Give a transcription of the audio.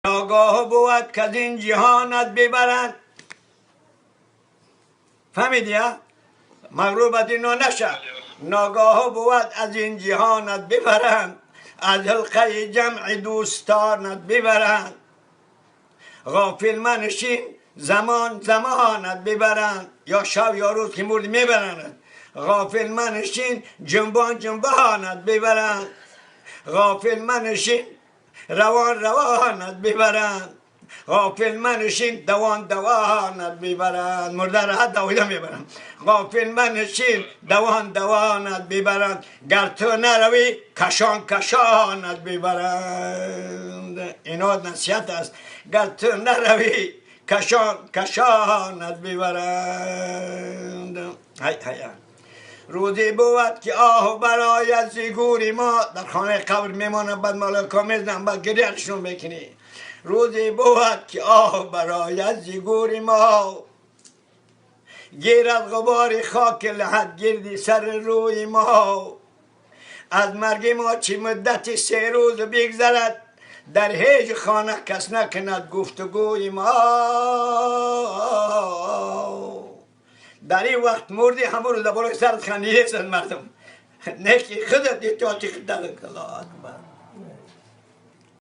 ناگاه بود که از این جهانت ببرند. فهمیدی ها؟ مغروبت اینا نشه. ناگاه بود از این جهانت ببرند، از حلقه جمع دوستانت ببرند. غافل منشین زمان زمانت ببرند، یا شب یا روز که مردی میبرند. غافل منشین جنبان جنبانت ببرند، غافل منشین روان روانت ببرند، غافل منشین دوان دوانت ببرند. مرده را دویده میبرند. غافل منشین دوان دوانت ببرند، گر تو نروی کشان کشانت ببرند. اینا نصیحت است. گر تو نروی کشان کشانت ببرند. های های. روزی بود که آه برای از گوری ما، در خانه قبر میمانه، بعد ملائکه میزنن، بعد گریهشون میکنی. روزی بود که آه برای از گوری ما، گیرد غبار خاک لحد گردی سر روی ما. از مرگ ما چی مدت 3 روز بگذرد، در هیچ خانه کس نکند گفتگوی ما. در این وقت مردی همون رو در بالای سرت خندیده سن مردم. نه که خودت احتیاطی خود دارن. الله اکبر.